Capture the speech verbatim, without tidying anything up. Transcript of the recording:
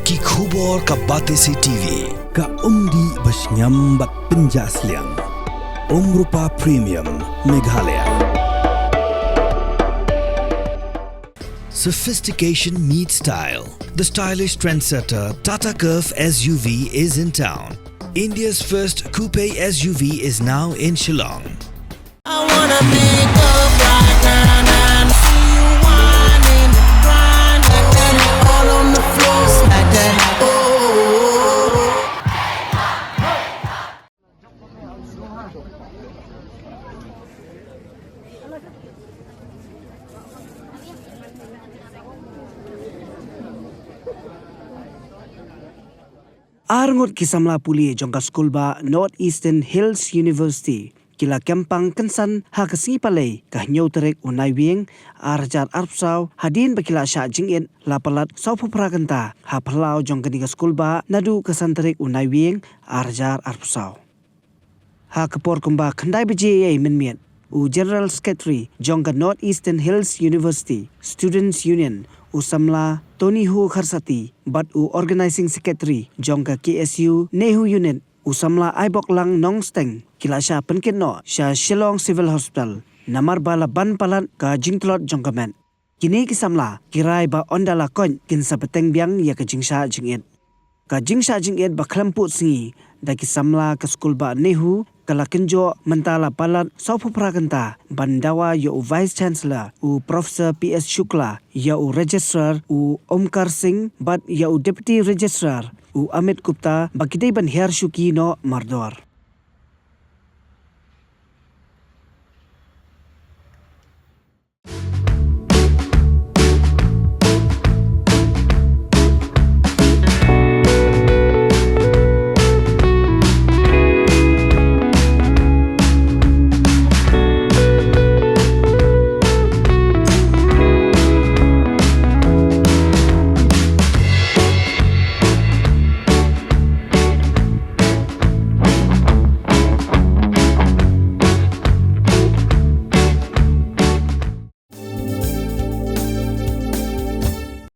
Ki khubor ka Batesi T V. Ka umdih ba shngiam bad pynjah sliang. Umrupa Premium, Meghalaya. Sophistication meets style. The stylish trendsetter Tata Curvv S U V is in town. India's first coupe S U V is now in Shillong. I wanna pick up right now and see you whining, grinding, all on the floor, smack that. Oh. Arngut ki samla pule jong ka skulbah North Eastern Hills University ki la kem pang kynsan ha ka sngi Palei ka hynñiew tarik u Naiwieng ar hajar arphew saw, hadien ba ki la shah jingit la palat sawphew phra kynta ha phyllaw jong kane ka skulbah naduh ka san tarik u Naiwieng ar hajar arphew saw. Ha ka por kumba khyndai baje ïa mynmiet, u General Secretary jong ka North Eastern Hills University Students Union, u samla Tony Hu Kharsati, bad u Organizing Secretary jong ka K S U NEHU Unit, u samla Aiboklang Nongsteng, ki la shah pynkit noh sha Shillong Civil Hospital namar ba la ban palat ka jingtlot jong ka met. Kine ki samla ki rai ba ynda la koit kin sa bteng biang ïa ka jingshah jingit. Ka jingshah jingit ba khlem pud sngi da ki samla ka skulbah NEHU ka la kynjoh mynta la palat sawphew phra kynta ban dawa ïa u Vice Chancellor u Professor P S Shukla, ïa u Registrar u Omkar Singh bad ïa u Deputy Registrar u Amit Gupta ba ki dei ban hiar shuki noh mardor.